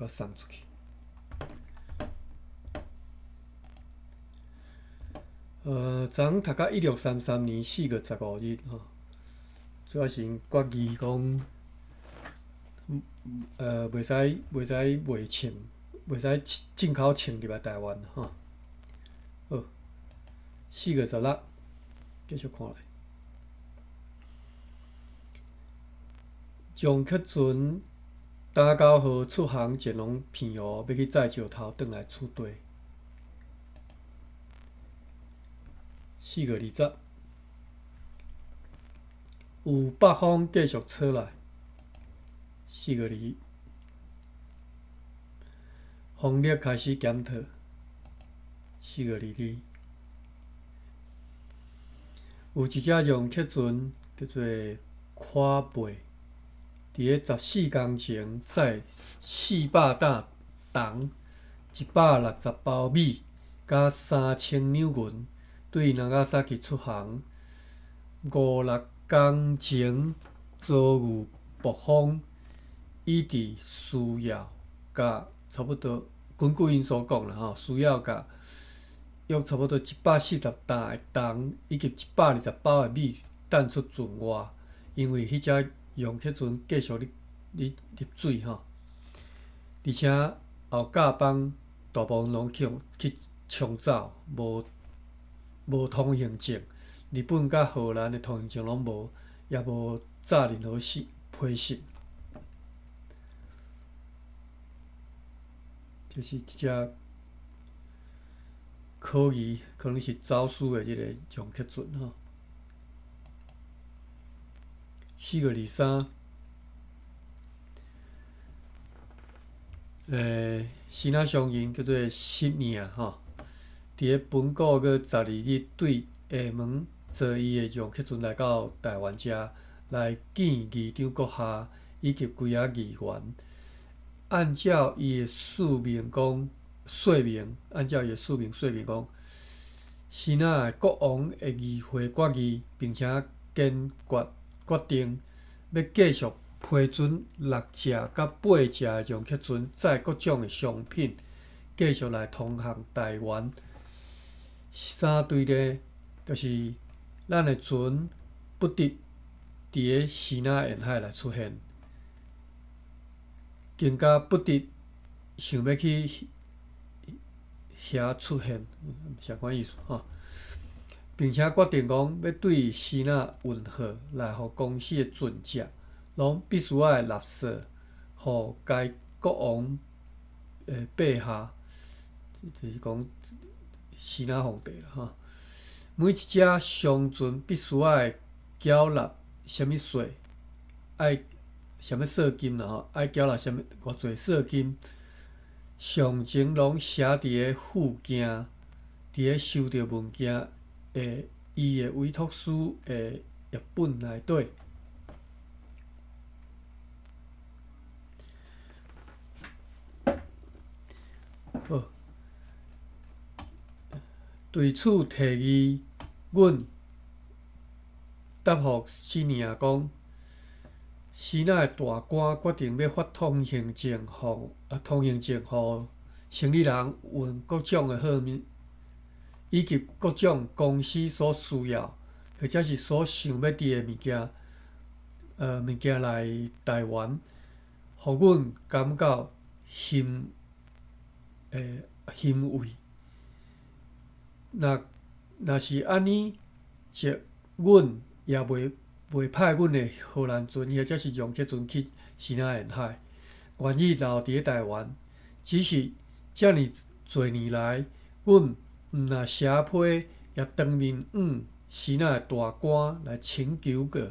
閣送出去。昨讀到1633年4月15日吼，主要是𪜶決議講，袂使賣銃，袂使進口銃入來台灣吼。好，4月16，繼續看落。楊克船打狗號出航前往澎湖，欲去載石頭轉來此地。4月20，有北風繼續吹來。4月21，風力開始減退。4月22，有一隻楊克船叫做垮背，佇咧14工前載400擔銅、160包米，佮3000兩銀，對那伽薩奇出航。五六工前遭遇暴風，以致需要共差不多，根據𪜶所講啦吼，需要共約差不多140擔的銅以及120包的米擲出船外，因為彼隻楊克船繼續咧咧入水吼，而且後甲板大部分攏去予去沖走，無無通行證，日本佮荷蘭的通行證攏無，也無紮任何信批信。就是這隻可疑，可能是走私的這個楊克船吼。4月23，支那商人叫做施領吼，佇咧本古月12日對廈門坐伊的楊克船來到台灣遮來見議長閣下以及幾仔議員。按照伊的說明講，說明按照伊的說明說明講，支那的國王的議會決議，並且堅決決定欲繼續批准六隻佮八隻的楊克船載各種的商品，繼續來通航台灣。相對咧，就是咱的船不得佇咧支那沿海來出現，更加不得想欲去遐出現，啥款意思吼？並且決定講，欲對支那運貨來予公司的船隻，攏必須愛納稅，予該國王的陛下，就是講支那皇帝啦吼。每一隻商船必須愛繳納啥物稅，愛啥物稅金啦吼，愛繳納啥物偌濟稅金，詳情攏寫佇咧附件，佇咧收著文件的伊的委託書的頁本內底。好，對此提議，阮答覆施領講，支那的大官決定欲發通行證予通行證予生理人運各種的貨物，以及各種公司所需要或者是所想欲佇的物件，物件來台灣，予阮感覺欣欣慰。若若是按呢，則阮也袂袂派阮的荷蘭船或者是楊克船去支那沿海，願意留佇咧台灣。只是遮爾濟年來，阮毋若寫批，也當面向支那的大官來請求過，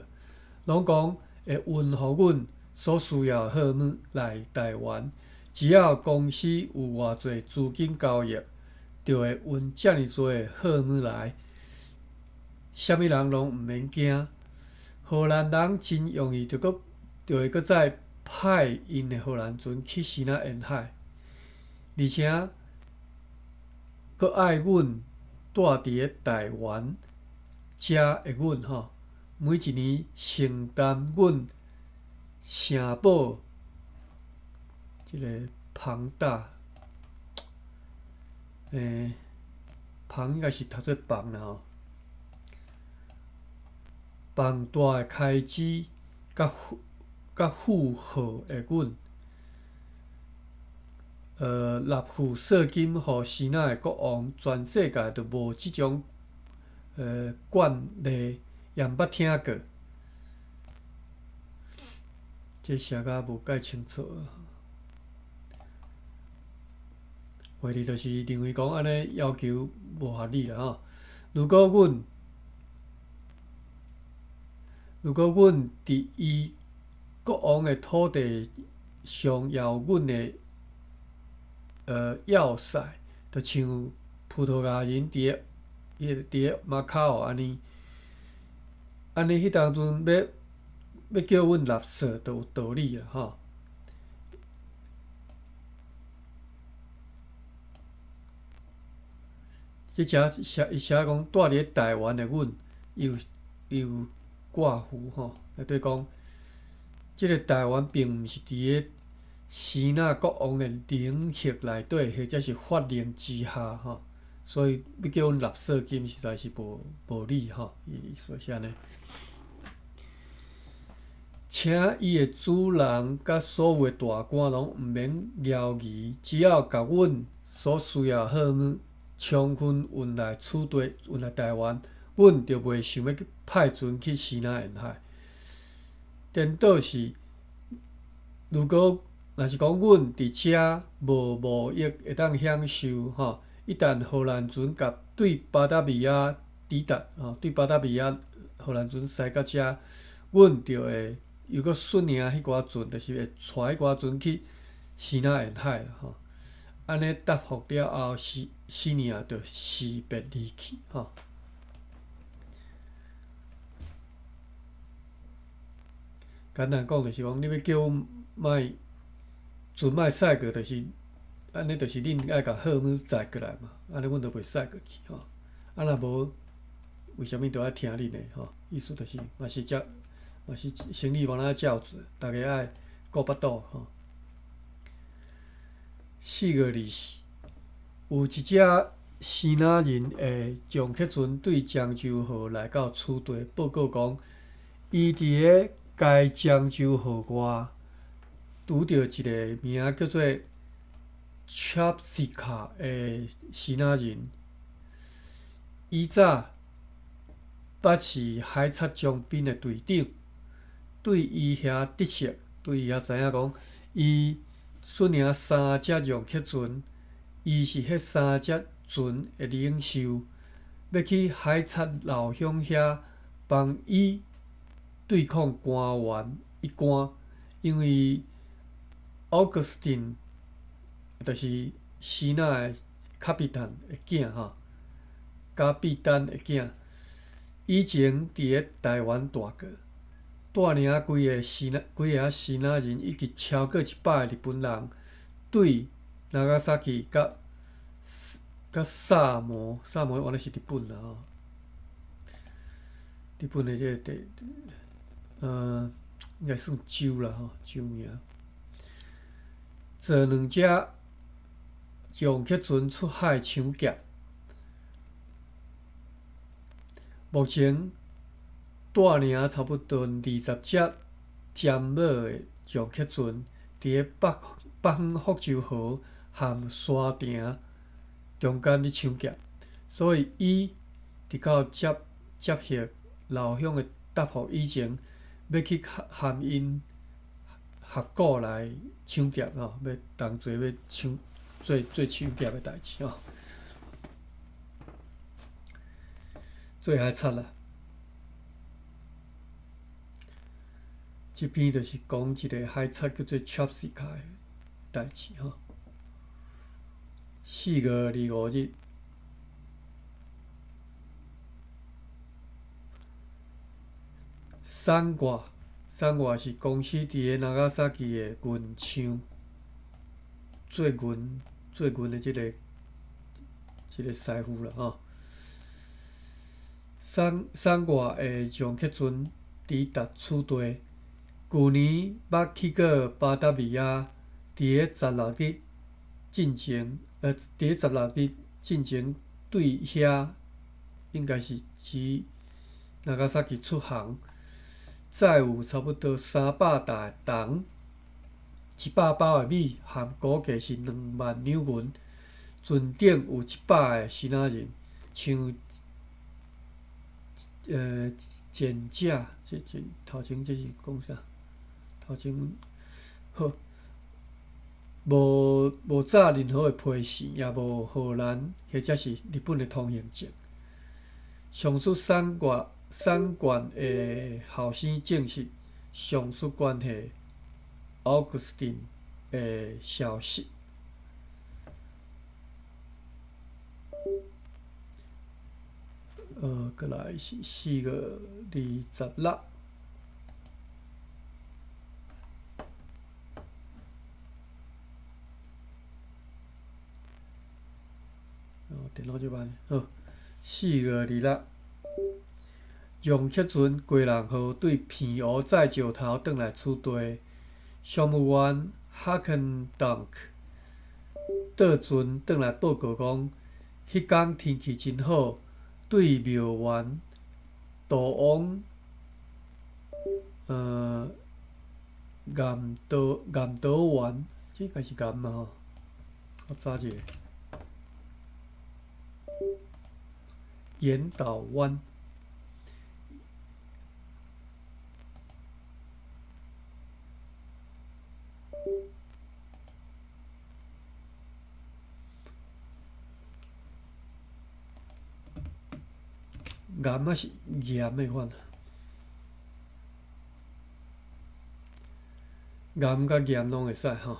攏講會運予阮所需要的貨物來台灣，只要公司有偌濟資金交易，就會運遮爾濟的貨物來，啥物人攏毋免驚。荷蘭人真容易就閣就會閣再派𪜶的荷蘭船去支那沿海，而且閣愛阮蹛佇咧台灣遮的阮吼，每一年承擔阮城堡這个龐大，龐應該是讀做磅啦吼，龐大的開支佮負荷的阮，納付稅金予支那的國王，全世界都無這種慣例，也毋捌聽過。這寫甲無蓋清楚。會議就是認為講按呢要求無合理啦吼。如果阮佇伊國王的土地上也有阮的要塞，就像葡萄牙人佇個馬卡奧按呢，按呢彼當陣欲叫阮納稅，就有道理啦吼。這遮寫伊寫講，住佇咧台灣的阮，有掛符吼，內底講，這个台灣並毋是佇咧支那國王的領域內底，或者是法令之下吼，所以欲叫阮納稅金，實在是無理吼。伊意思是按呢。請伊的主人佮所有的大官攏毋免猶疑，只要共阮所需要的貨物充分運來此地，運來台灣，阮就袂想欲派船去支那沿海。顛倒是，若是講阮佇遮無貿易會當享受吼，一旦荷蘭船共對巴達維亞抵達吼，對巴達維亞荷蘭船駛到遮，阮就會又閣率領彼寡船，就是會帶彼寡船去支那沿海吼。按呢答覆了後，西尼亞就辭別離去吼。簡單講就是講，你欲叫阮莫船莫駛過，就是按呢，就是恁愛共貨物載過來嘛，按呢阮就袂駛過去吼。啊，若無，為啥物都愛聽恁的吼？意思就是嘛是遮嘛是生理無哪照做，逐家愛顧腹肚吼。4月24，有一隻支那人的撞客船對漳州號來到此地，報告講，伊佇咧該漳州號外拄著一个名叫做 Chapsika 的支那人。伊早捌是海賊將兵的隊長，對伊遐得悉，對伊遐知影講，伊率領三隻撞客船，伊是彼三隻船的領袖，欲去海賊老鄉遐幫伊對抗官員一關，因為 Augustine 就是支那的卡比坦的囝吼，加比丹的囝，以前佇咧台灣蹛過，帶領幾个支那人以及超過100个日本人，對ナガサキ佮薩摩，薩摩原來是日本啦吼，日本的這個地，應該算州啦吼，州名。坐兩隻撞客船出海搶劫，目前帶領差不多20隻尖帽的撞客船，佇咧北方福州河和沙埕中間咧搶劫，所以伊佇到接獲老鄉的答覆以前，欲去含𪜶合股來搶劫吼，欲同齊欲搶做搶劫的代誌吼，做海賊啦。這篇就是講一个海賊叫做 Chapsika 的代誌吼。4月25日，三外三外是公司佇咧ナガサキ的銀廠做銀的這个師傅啦吼。三外的撞客船抵達此地，舊年捌去過巴達維亞，佇咧十六日進前，佇咧十六日進前對遐，應該是指納加薩基出航，載有差不多300擔的銅，100包的米，含估計是2萬兩銀。船頂有100個支那人，像簡者，這這頭前這是講啥？頭前好，無紮任何的皮線，也無荷蘭或者是日本的通行證。上述三縣的後生證實上述關係奧古斯丁的消息。過來是4月26。哦，電腦這慢，好，4月26，楊克船基隆號對澎湖載石頭轉來此地，商務員哈肯當克倒船轉來報告講，彼工天氣真好。對廟園渡往岩島園，這應該是岩嘛吼，我查一下，岩島灣。岩仔是鹽的款，岩佮鹽攏會使吼。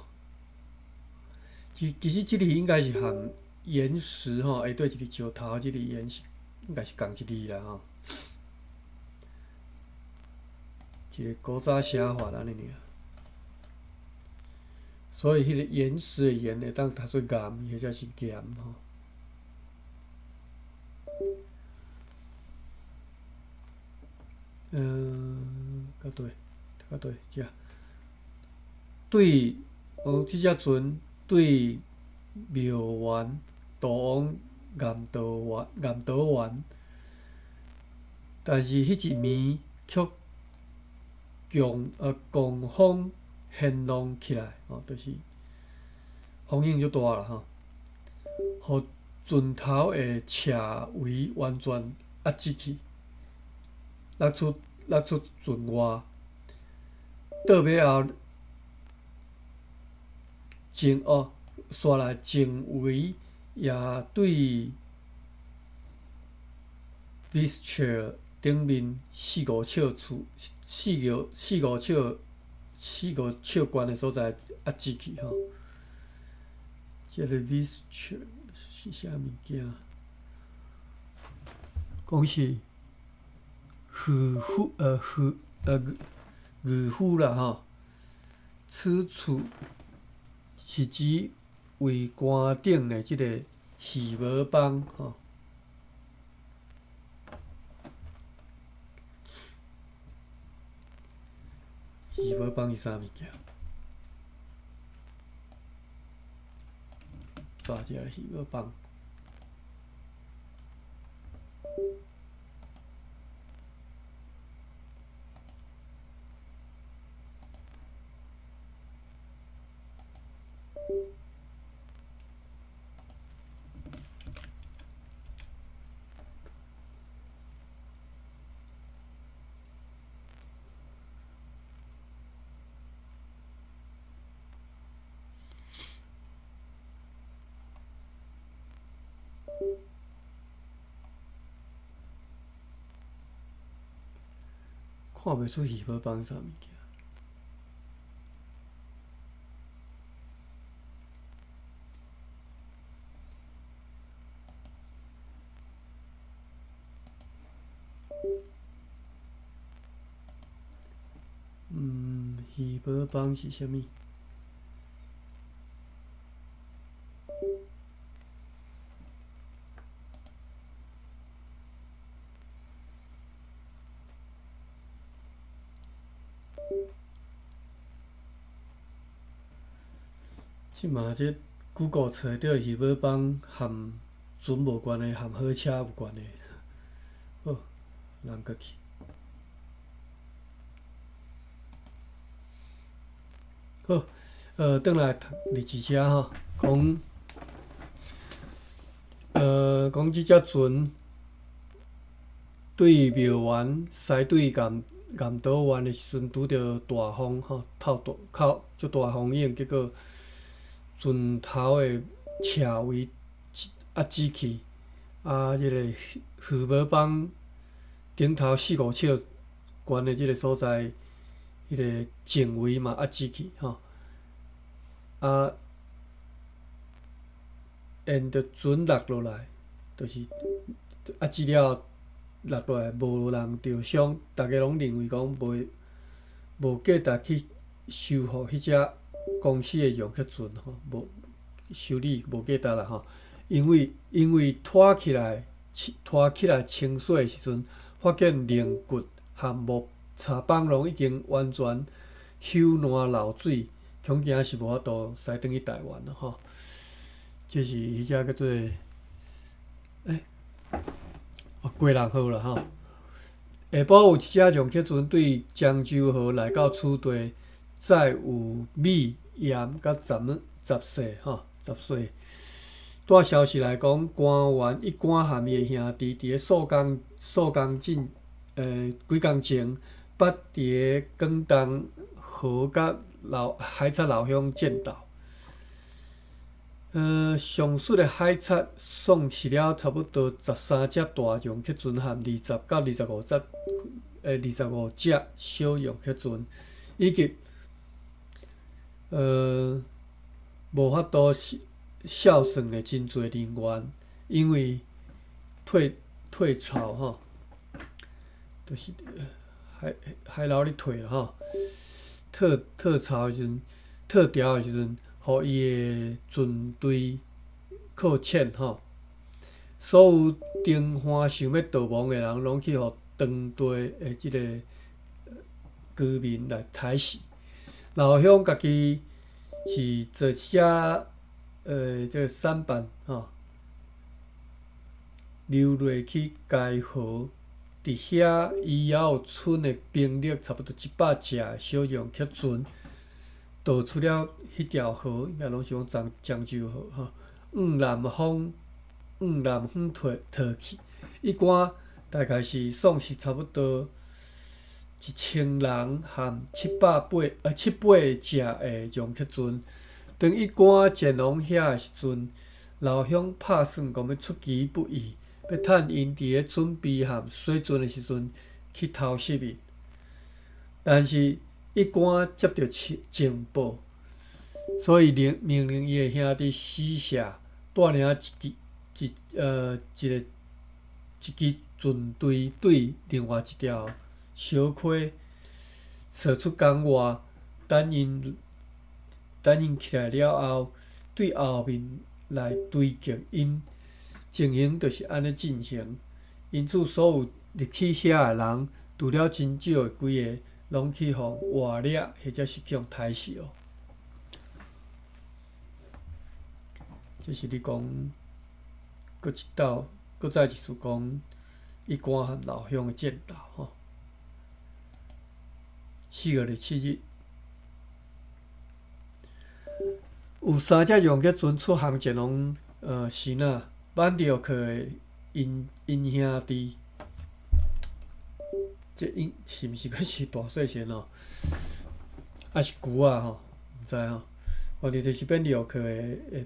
其實這個應該是含岩石吼，下底一個石頭，這個岩石應該是仝一字啦吼。一個古早寫法按呢爾，所以彼個岩石的岩會當讀做岩或者是鹽吼。較對，較對，這對，哦，這隻船對廟園渡往岩島灣，但是彼一暝卻狂風掀浪起來，哦，就是風湧足大啦吼，予船頭的斜桅完全壓制去。落出船外，到尾後，煞來前桅也對 Vistria 頂面四五尺處，四五尺四五尺懸的所在壓制去吼。這个 Vistria 是啥物件？講是漁夫，漁夫啦吼。此處是指桅杆頂的這个魚毛枋吼。魚毛枋是啥物件？查一下魚毛枋。看袂出魚毛枋啥物件。魚毛枋是啥物？這馬這 Google 揣著魚母枋和船無關係，和火車有關係。好，咱過去。好，轉來讀日誌遮吼，講，講這隻船對廟園西對岩岩島灣的時陣，拄著大風吼，透大靠足大風湧，結果船頭的斜位壓死去，啊，這個魚母枋頂頭四五尺懸的這個所在，彼個前位嘛壓死去吼，啊，沿著船落落來，就是壓死了落落來，無人著傷，逐家攏認為講袂無價值去修復彼隻公司的容克船吼，無修理無價值啦吼，因為因為拖起來拖起來清洗的時陣，發現龍骨和木柴枋攏已經完全朽爛漏水，恐驚是無法度駛轉去台灣啦吼。這是彼隻叫做欸，哦，過人號啦吼。下晡有一隻容克船對漳州河來到此地，載有米、鹽佮雜物雜碎吼，雜碎。帶消息來講，官員一官和伊的兄弟佇咧數工數工進幾工前，捌佇咧廣東河佮老海賊老鄉戰鬥。上述的海賊喪失了差不多13隻大容克船和20到25隻，25隻小容克船，以及無法度銷算的真濟人員，因為退退潮吼，就是海海流咧退吼，退退潮的時陣，退潮的時陣，予伊的船隊擱淺吼，所有登岸想欲逃亡的人，攏去予當地的這个居民來刣死。老鄉家己是坐一隻這个舢板吼，溜落去該河，佇遐伊猶有剩的兵力差不多100隻的小容克船，渡出了彼條河，應該攏是講漳漳州河吼，往南方往南方退逃去。一關大概是喪失差不多1000人和七八隻的容克船。當一關前往遐的時陣，老鄉拍算講欲出其不意，欲趁𪜶佇咧準備和洗船的時陣去偷襲𪜶。但是，一關接著情報，所以命命令伊的兄弟死射帶領一支一一个一支船隊對另外一條小溪射出港外，等𪜶等𪜶起來了後，對後面來追擊𪜶。情形就是按呢進行。因此，所有入去遐的人，除了真少的幾个，攏去予活掠，或者是去予刣死哦。這是咧講，閣一道，閣再一次講，一關和老鄉的戰鬥吼。4月27日，有三隻容克船出航前往支那，挽著克的𪜶𪜶兄弟，這應是毋是閣是大細線哦？抑是龜仔吼？毋知吼。反正就是變著克的的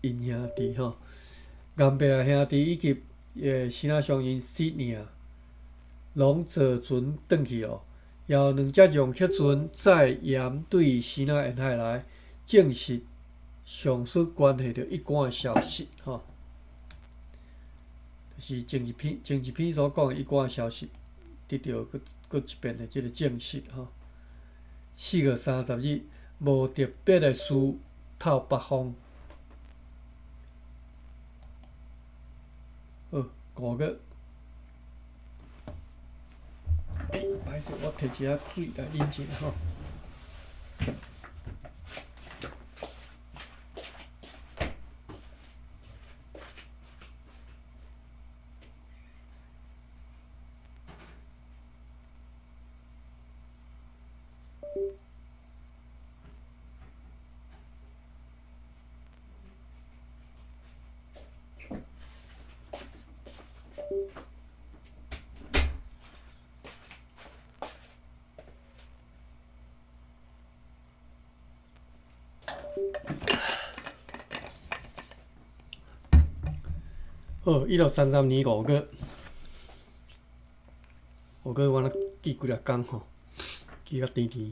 𪜶兄弟吼，顏伯仔兄弟以及支那商人西尼啊，攏坐船轉去咯。也有兩隻容克船載鹽對支那沿海來，證實上述關係著一貫的消息吼，就是前一篇前一篇所講的一貫的消息，得著閣閣一遍的這个證實吼。4月30日，無特別的事透北風。好，5月。欸，歹勢，我提一下水來飲一下吼。好，1633年5月，五月我若記幾若工吼，記甲甜甜。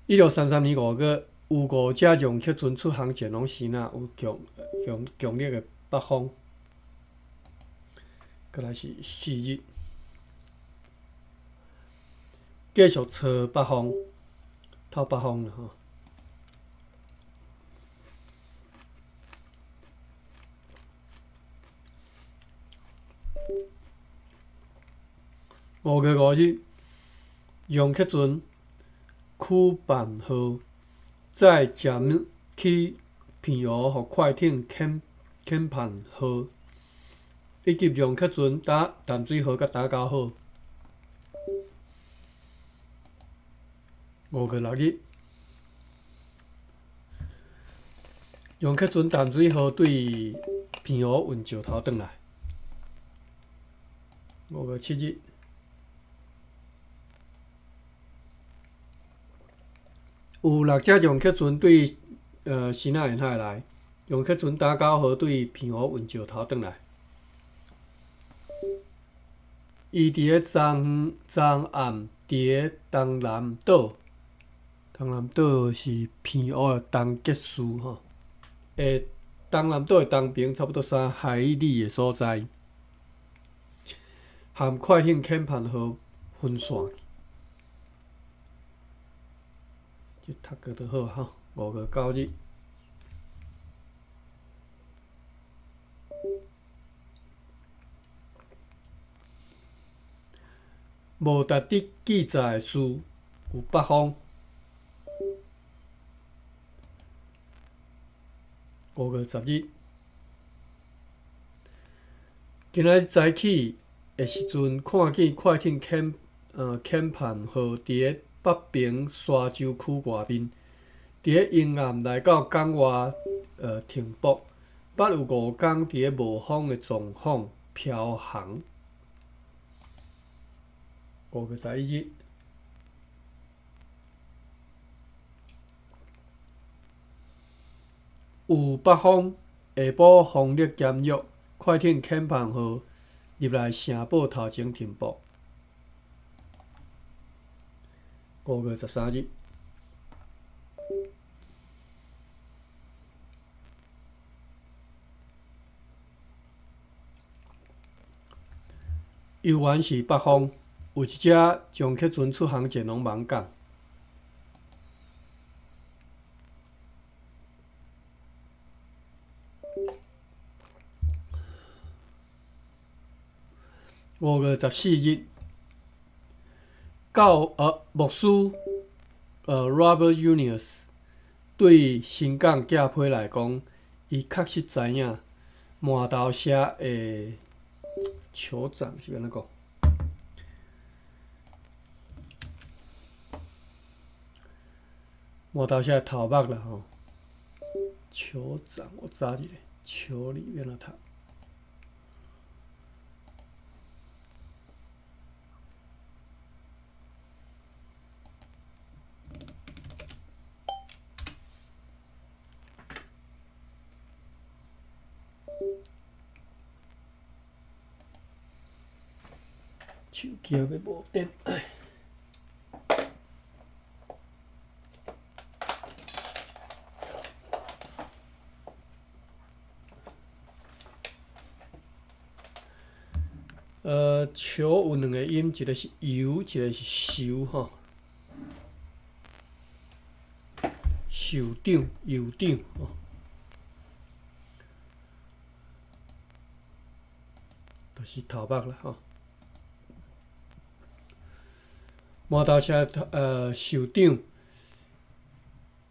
1633年5月，有五隻楊克船出航前往支那，有強強強烈的北風。閣來是4日，繼續吹北風，透北風啦吼。5月5日，楊克船曲辦號載食物去澎湖，予快艇遣遣判號，以及楊克船搭淡水號佮打狗號。5月6日，楊克船淡水號對澎湖運石頭轉來。5月7日，有六隻楊克船對支那沿海來，楊克船打狗號對澎湖運石頭轉來。伊佇咧昨昨暗佇咧東南島，東南島是澎湖的東結市吼，欸，東南島的東邊差不多3海里的所在，含快艇遣判號分散。這讀過就好吼，5月9日。無值得記載的事有北風。5月10日，今仔日早起的時陣，看見快艇遣遣判號佇咧北平沙洲區外面，佇咧沿岸來到港外停泊，捌有五工佇咧無風的狀況飄航。5月11日，有北風，下晡風力減弱，快艇遣判號入來城堡頭前停泊。5月13日，猶原是北風，有一隻楊克船出航前往網港。5月14日，教牧師Robert Junius 對新港寄批來講，伊確實知影饃頭社的酋長是按怎講？饃頭社的頭目啦吼，酋長我查一下，酋字欲按怎讀？手機欲無電。酋有兩個音，一個是尤，一個是仇吼。酋長、酋長吼，就是頭目啦吼。饃頭社首長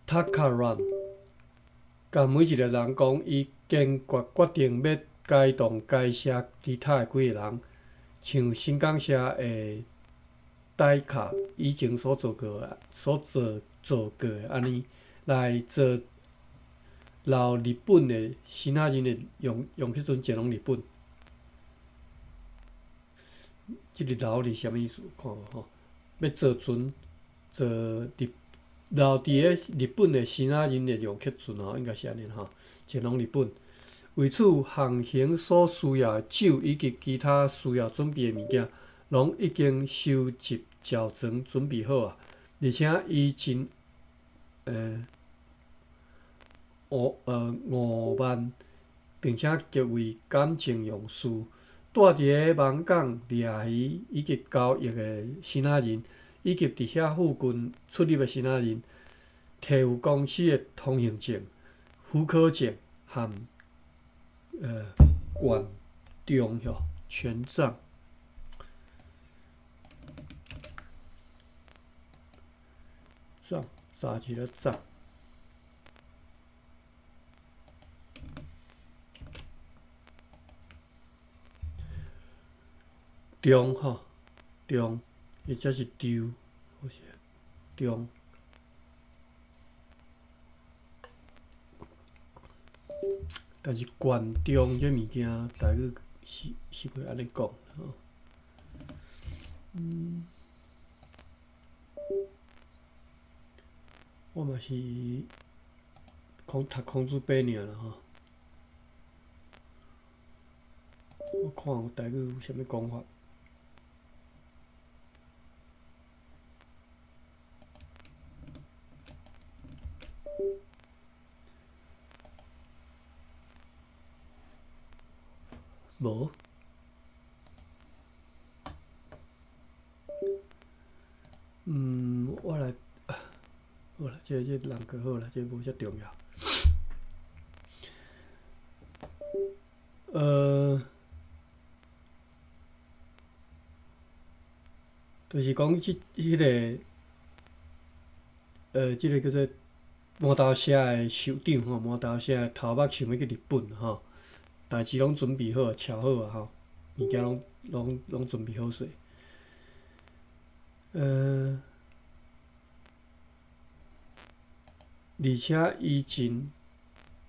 塔卡蘭，共每一個人講，伊堅決決定欲解動該社其他的幾个人，像新港社的戴卡以前所做過的、所做做過的按呢，來做留日本的支那人的楊楊克船前往日本。這个留是啥物意思？看無吼？欲坐船坐日留佇咧日本的支那人的楊克船吼，應該是按呢吼，前往日本。為此，航行所需要的酒以及其他需要準備的物件，攏已經收集齊全，準備好啊！而且伊真傲慢，並且極為感情用事。住佇咧網港掠魚以及交易的支那人，以及佇遐附近出入的支那人，提有公司的通行證、許可證和權狀吼，權杖。杖，查一个杖。中吼，中，或者是丟，或是中。但是權重這物件，台語是袂按呢講吼。我嘛是讀孔子伯爾啦吼。我看有台語有啥物講法。無。我來，好啦，這人就好啦，這無遮重要。就是講這彼个，這个叫做麻豆社的首長吼，麻豆社的頭目想欲去日本吼，代誌攏準備好，喬好啊吼，物件攏準備好勢。而且伊真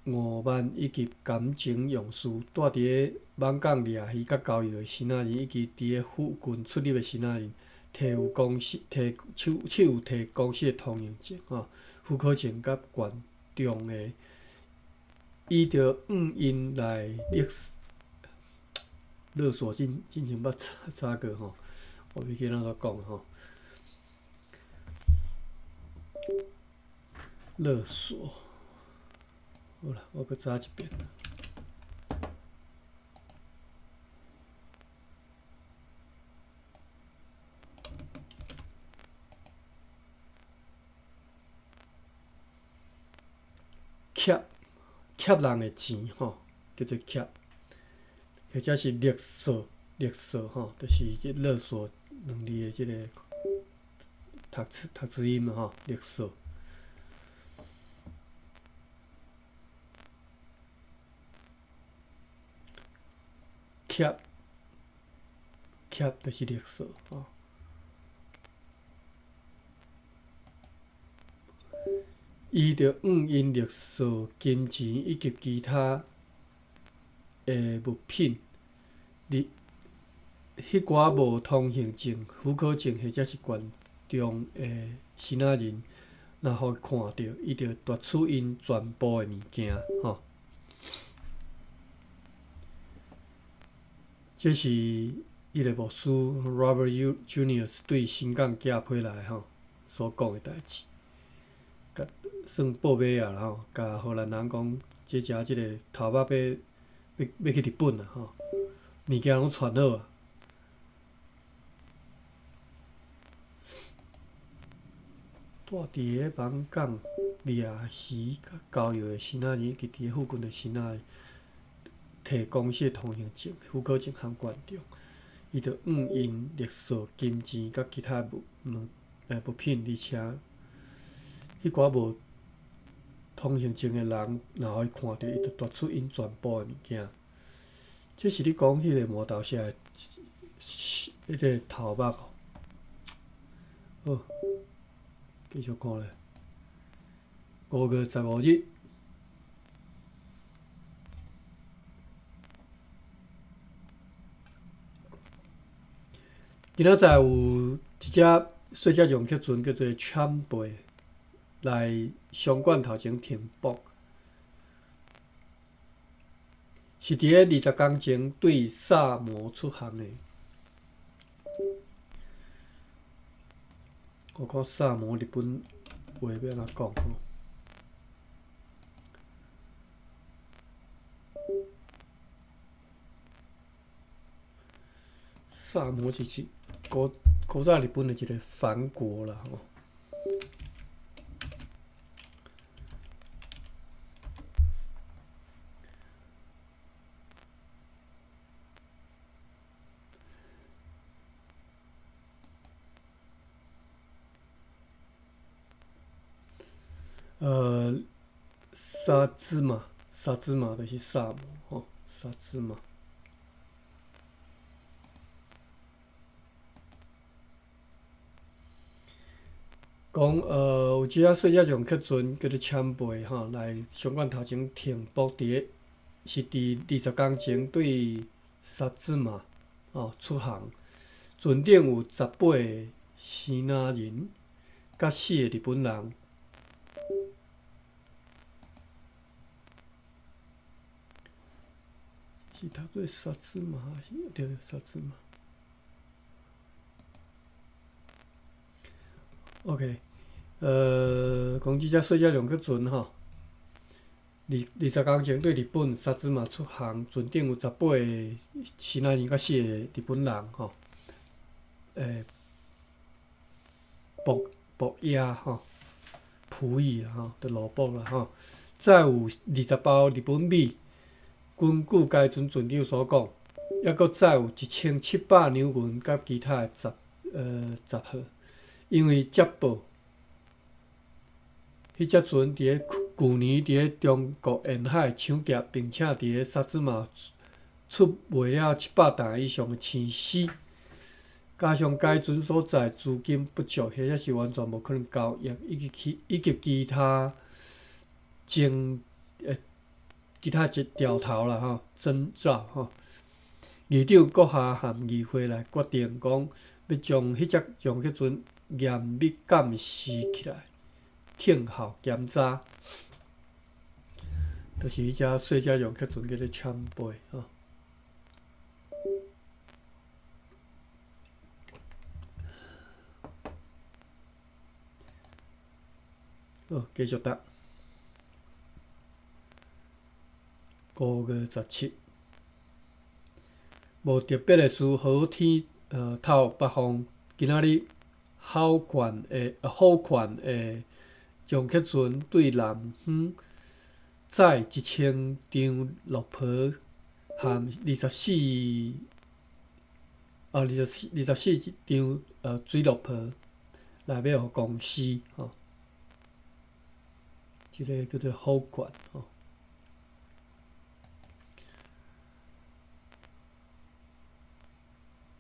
傲慢以及感情用事，住佇咧網港掠魚佮交易的支那人，以及佇咧附近出入的支那人，提有公司提手手有提公司的通行證吼，許可證佮權重的，伊著向𪜶來勒索進前捌查過吼，我袂記得按怎講吼。勒索，好啦，我閣查一遍。劫劫人的錢吼，叫做劫，或者是勒索勒索吼，就是這勒索兩字的這个讀字音吼，勒索。劫劫就是勒索吼。伊著向𪜶勒索金錢以及其他的物品，彼寡無通行證、許可證或者是權重的支那人，若予伊看著，伊就奪取𪜶全部的物件吼。這是彼个牧師 Robert Junius 對新港寄批來吼所講的代誌，共算報尾啊啦吼，共荷蘭人講，這遮這个頭目欲去日本啊吼，物件攏傳好啊。住佇咧網港掠魚佮交易的支那人，以及佇咧附近的支那人，提公司的通行證、許可證和權狀，伊就向𪜶勒索金錢佮其他物品，而且彼寡無通行證的人，若予伊看著，伊就奪取𪜶全部的物件。這是咧講彼个麻豆社的彼个頭目。好，繼續看咧。5月15日。今仔載有一隻細隻龍客船叫做川貝來商館頭前停泊。是佇咧20工前對薩摩出航的。我看薩摩日本話欲按怎講吼？薩摩是古古早日本的一个藩國啦吼。薩茲馬，薩茲馬就是薩摩吼，薩茲馬。講有一隻細隻浪客船叫做千貝吼，來上懸頭前停泊佇咧，是佇20工前對薩茲馬吼出航，船頂有18個支那人，佮四個日本人。是讀做薩茲馬，是對薩茲馬。OK，講這隻細隻浪客船吼，二十工前對日本薩茲馬出航，船頂有18個支那人佮四個日本人吼，僕僕役吼，僕役啦吼，佇奴僕啦吼，載有20包日本米。根據該船船長所講，猶閣載有1700兩銀佮其他的雜貨。因為接報，彼隻船佇咧舊年佇咧中國沿海搶劫，並且佇咧薩茲馬出賣了700擔以上的生屍，加上該船所載資金不足，或者是完全無可能交易，以及其他徵其他一調頭啦吼，徵兆吼。議長閣下和議會來決定講，欲將彼隻浪客船嚴密監視起來，聽候檢查。就是彼隻細隻浪客船叫做千貝吼。好，繼續讀。5月17，無特別的事，好天透北風。今仔日好款的浪客船對南方載1000張綠袍含24張水綠袍來欲予公司吼，這个叫做好款吼。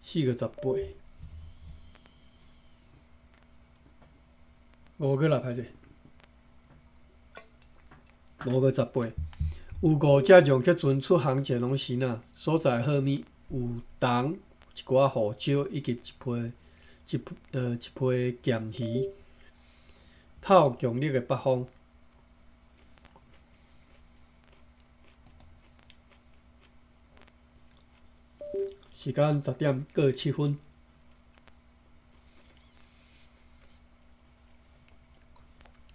4月18，5月啦，歹勢。5月18，有五隻浪客船出航前往支那，所載貨物有銅、一寡胡椒以及一批鹹魚。透強烈的北風。時間10點過7分。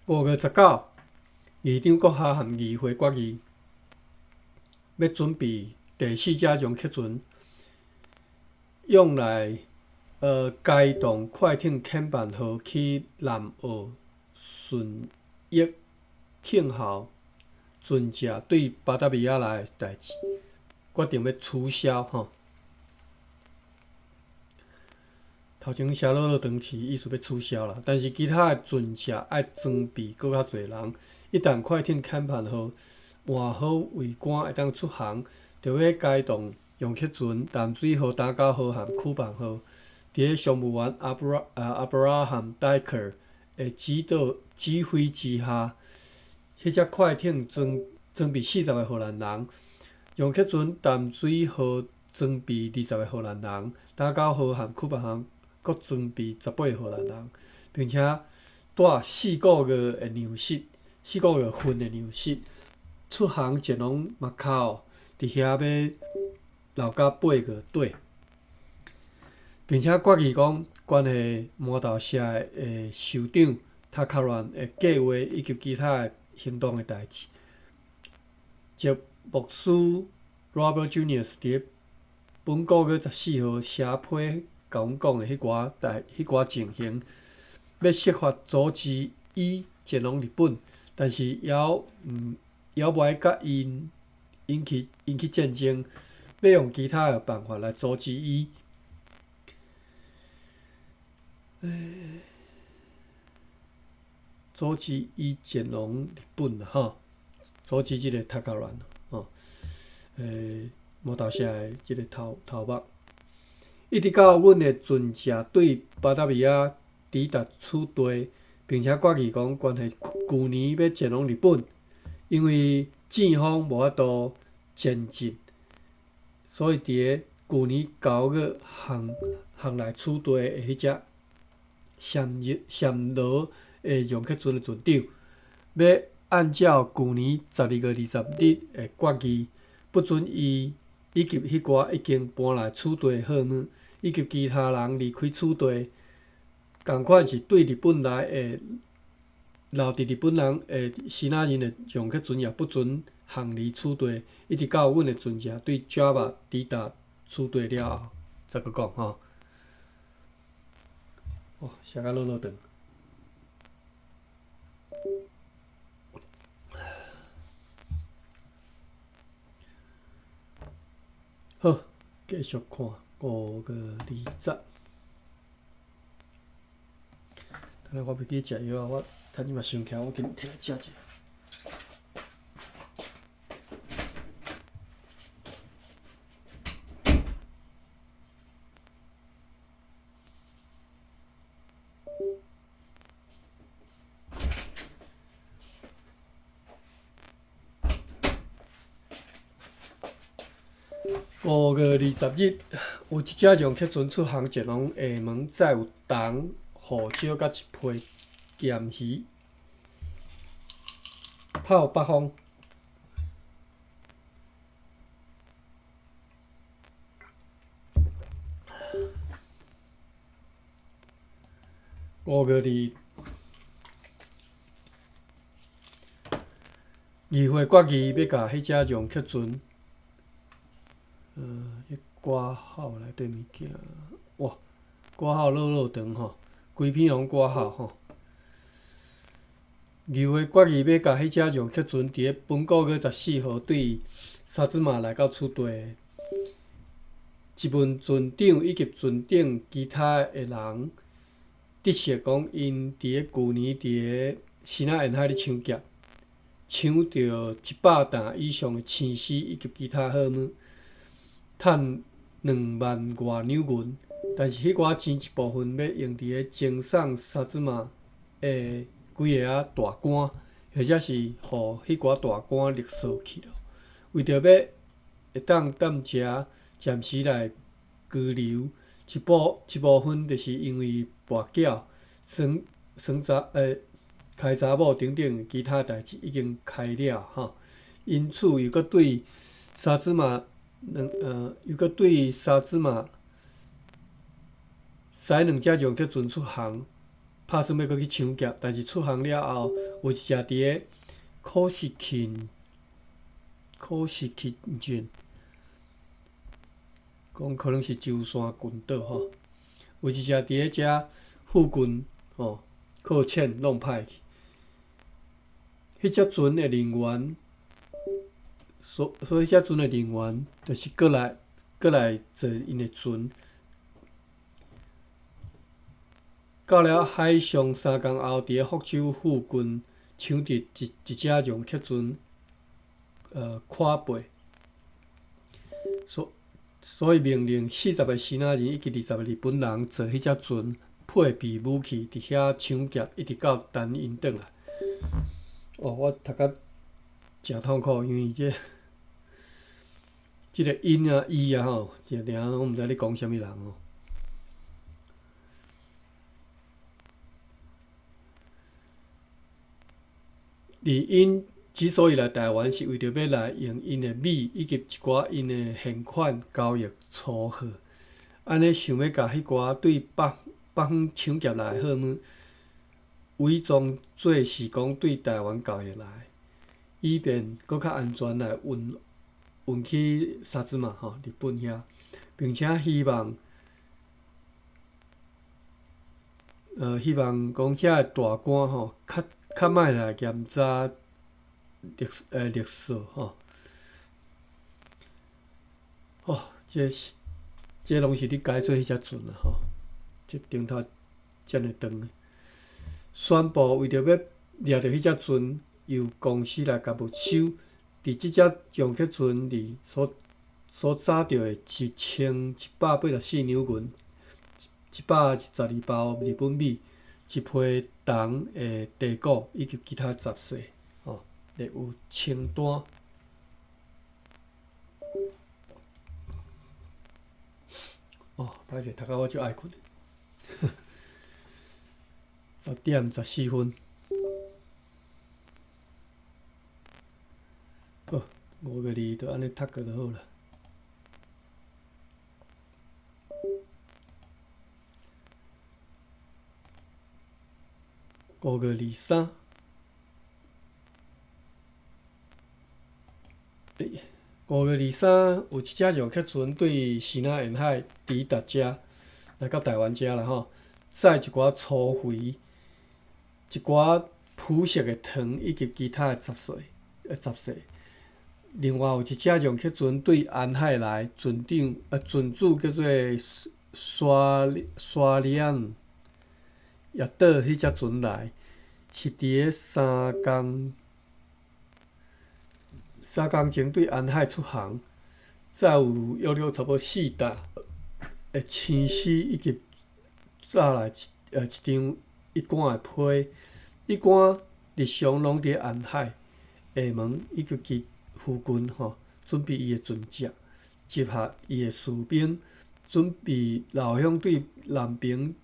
5月19，議長閣下和議會決議，欲準備第四隻浪客船，用來開動快艇遣辦號去南澳順益聽候船隻對巴達維亞來的代誌，決定欲取消吼。頭前寫落落長是意思欲取消啦，但是其他的船隻愛裝備閣較濟人，一旦快艇遣辦號換好桅杆會當出航，就欲開動浪客船淡水號、打狗號和曲棒號，佇咧商務員阿伯拉罕戴克的指導指揮之下，彼隻快艇裝備40個荷蘭人，浪客船淡水號裝備20個荷蘭人，打狗號和曲棒號閣裝備18個荷蘭人，並且帶四個月的糧食，四個月份的糧食，出航前往馬卡奧。佇佇遐欲留甲8月底，並且決議講關係魔豆社的首長塔卡蘭的計劃以及其他的行動的代誌。藉牧師 Robert Junius 佇本個月14號寫批共阮講的彼寡代彼寡情形，欲設法阻止伊前往日本，但是猶毋猶袂共𪜶引起戰爭，欲用其他的辦法來阻止伊。阻止伊前往日本啦吼，阻止這个塔卡蘭吼，魔豆社的這个頭目，一直到阮的船隻對巴達維亞抵達此地，並且決議講關係舊年欲前往日本，因為戰風無法度前進，所以佇个舊年9月航來此地的彼隻暹羅的容克船的船長，欲按照舊年12月20日的決議，不准伊以及彼寡已經搬來此地的號碼，以及其他人離開此地。仝款是對日本來的留佇日本人的支那人的容克船也不准航離此地，一直到阮的船隻對 Java 抵達此地了後，再閣講吼。哦，寫甲落落長。好，繼續看5月20。等下我袂記食藥啊，我趁這馬想起來，我緊提來食者。5月20日，有一隻容克船出航前往廈門，載有銅、胡椒佮一批鹹魚。透北風。5月2，議會決議欲共彼隻容克船。彼括號內底物件，哇，括號落落長吼，規篇攏括號吼。議會決議欲共彼隻容克船佇咧本個月14號對沙茲馬來到此地，質問船長以及船頂其他的人，得悉講𪜶佇咧舊年佇咧支那沿海咧搶劫，搶著100擔以上的青絲以及其他貨物。趁2萬外兩銀，但是彼寡錢一部分欲用佇咧贈送沙茲馬的幾个仔大官，或者是予彼寡大官勒索去了。為著欲會當踮遮暫時來居留，一部分就是因為跋筊、耍耍查開查某等等其他代誌已經開了吼，因此又閣對沙茲馬。又閣對沙茲馬駛兩隻容克船出航，拍算欲閣去搶劫，但是出航了後，有一隻佇咧柯西琴郡，講可能是舟山群島吼，有一隻佇咧遮附近吼，擱淺弄歹去，彼隻船的人員。所以這船的人員，就是閣來坐𪜶的船。到了海上3工後，佇咧福州附近搶著一隻容克船，垮背。所以命令40个支那人以及20个日本人坐彼隻船，配備武器，佇遐搶劫，一直到等𪜶轉來。哦，我讀甲誠痛苦，因為這个𪜶啊、伊啊吼，定定攏毋知咧講啥物人哦。佇𪜶 之所以來台灣，是為著欲來用𪜶的米以及一寡𪜶的現款交易粗貨，按呢想欲共彼寡對北北方搶劫來的貨物，偽裝做是講對台灣交易來，以便閣較安全來運運去薩茲馬吼日本遐，並且希望呃希望講遐的大官吼較較莫來嚴查勒呃勒索吼。哦，這是這攏是咧解說彼隻船啊吼，這頂頭遮爾長。宣布為著欲掠著彼隻船，由公司來共沒收。佇這隻楊克船裡所所載著的1184兩銀，112包日本米，一批銅的地鼓以及其他雜稅，吼，列有清單。哦，歹勢，讀甲我足愛睏。10點14分。好，五個字就按呢讀過就好啦。5月23，5月23有一隻遊客船對支那沿海抵達遮，來到台灣遮啦吼，載一寡粗肥、一寡樸實的糖以及其他的雜碎、雜碎。另外有一隻遊客船對安海來，船長呃船主叫做沙沙良，也倒彼隻船來，是佇咧三工三工前對安海出航，載有約略差不多四擔的青絲以及載來一呃一張一罐的批，一罐日常攏佇咧安海、廈門以及其附近吼，準備伊的船隻，集合伊的士兵，準備老鄉對南爿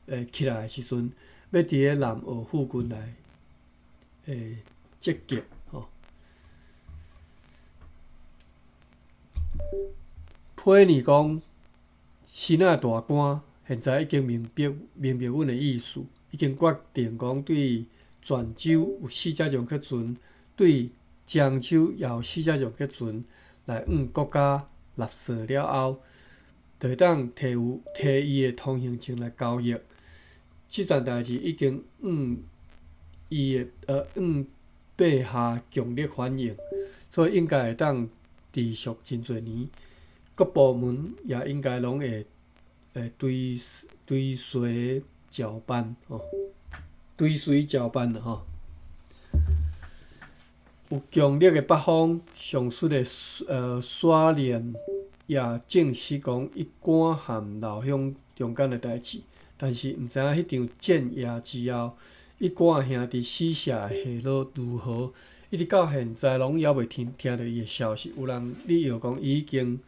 會起來的時陣，欲佇咧南澳附近來會集結吼。批呢講，支那大官現在已經明白明白阮的意思，已經決定講對泉州有四隻楊克船，對漳州也有四隻楊克船來向國家納稅了後，就會當提有提伊的通行證來交易。這件代誌已經向伊的呃向陛下強烈反映，所以應該會當持續真濟年。各部門也應該攏會會追追隨照辦吼，追隨照辦啦吼。有強烈的北風，上述的呃沙連也證實講，伊趕和老鄉中間的代誌，但是毋知影彼場戰役之後，伊趕兄弟死舍的下落如何，一直到現在攏猶未聽聽著伊的消息。有人咧臆講伊已經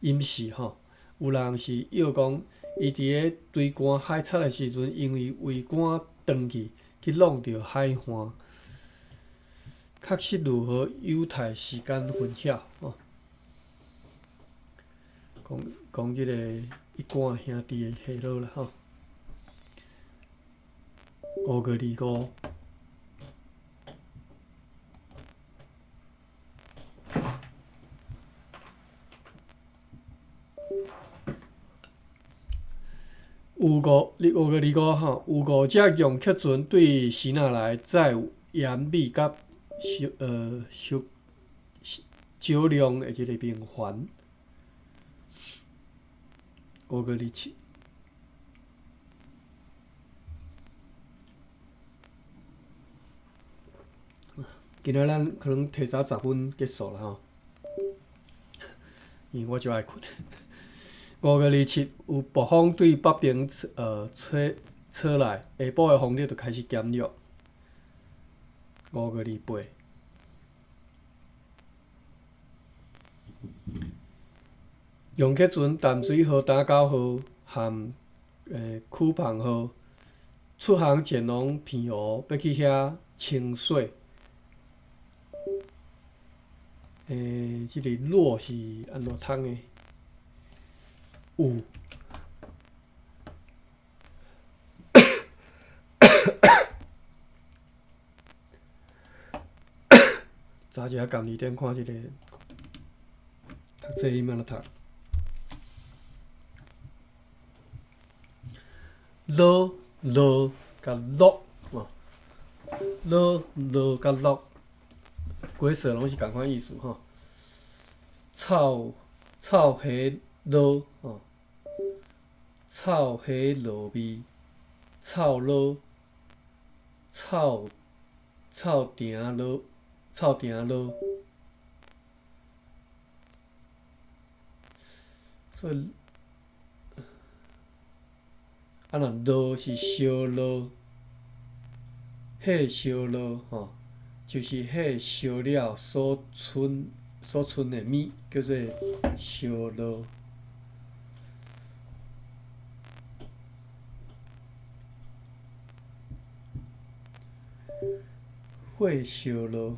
隱死吼，有人是臆講伊佇咧追趕海賊的時陣，因為桅杆斷去，去弄著海岸。確實如何，有待時間分曉。吼，講講這個一貫兄弟的下落啦吼。5月25，有五，5月25吼，有五隻楊克船對支那來載有鹽米佮少呃少少量的這個明礬。5月27。今仔咱可能提早10分結束啦吼，因為我足愛睏。5月27有暴風對北邊呃吹吹來，下晡的風力就開始減弱。5月28，楊克船淡水號、打狗號和呃曲旁號出航前往澎湖，欲去遐清洗。這个落是按怎讀的？有。早一下共字典看這个讀冊音按怎讀？落落佮落吼，落落佮落，規說攏是仝款意思吼。臭臭蝦螺吼，臭蝦螺味，臭螺，臭臭埕螺，臭埕螺。所以，啊若螺是燒烙，火燒烙吼，就是火燒了所剩的物，叫做燒烙。火燒烙。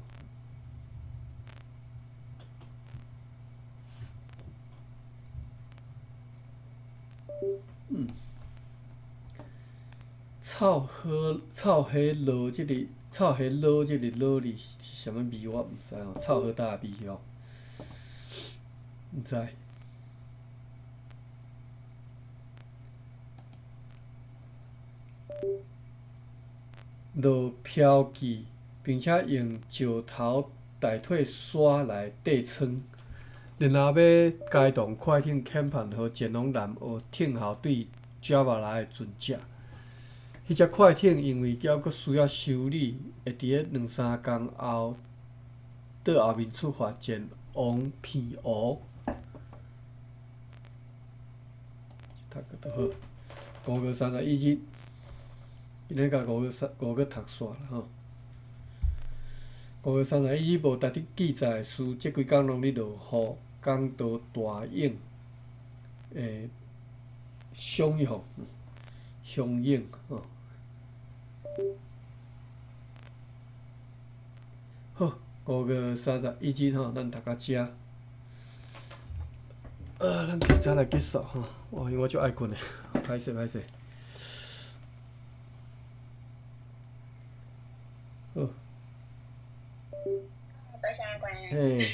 臭虾臭蝦螺這個臭蝦螺這個螺字是啥物味，我毋知哦。臭蝦焦的味哦，毋知。落飄記，並且用石頭代替刷來硩窗，然後欲開動快艇遣叛號前往南澳聽候對 Java 來的船隻。彼隻快艇因為猶閣需要修理，會佇咧兩三工後倒後面出發前往澎湖。讀個就好。5月31日，今日共5月3，5月讀煞啦吼。5月31日無值得記載的事，這幾工攏咧落雨，講到大湧，洶湧，洶湧吼。好，5月31日吼，咱讀到遮。啊，咱提早來結束吼，哇，因為我足愛睏的，歹勢歹勢。好。多謝阿關。嘿，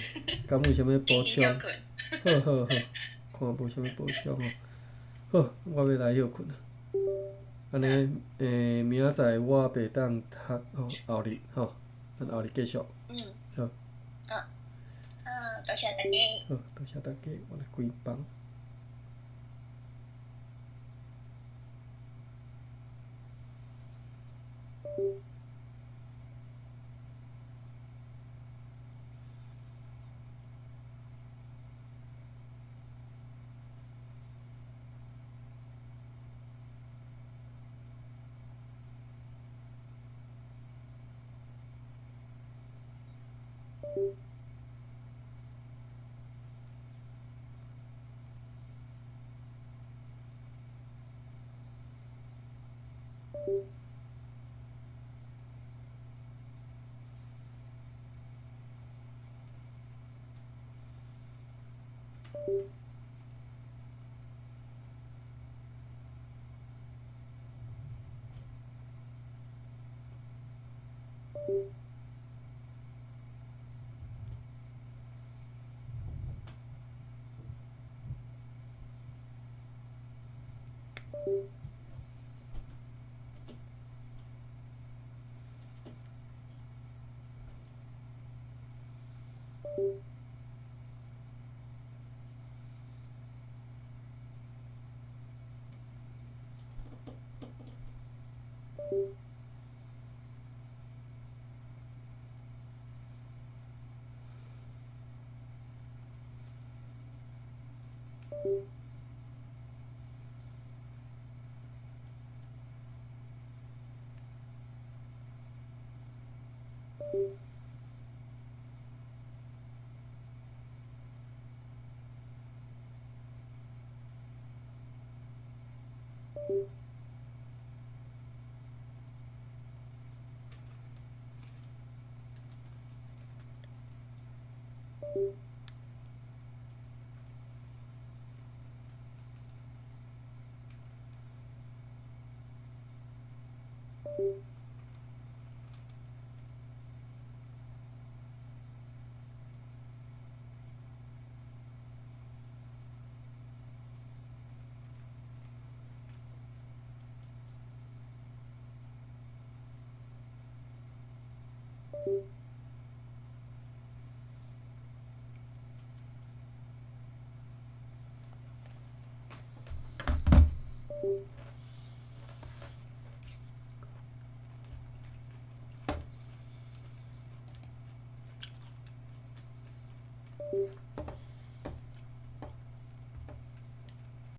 敢有啥物補充？好好好，看無啥物補充吼。好，我欲來歇睏啊。按呢，明仔載我袂當讀吼，後日吼，咱後日繼續。嗯。好。好。啊，多謝大家。好，多謝大家，我來關房。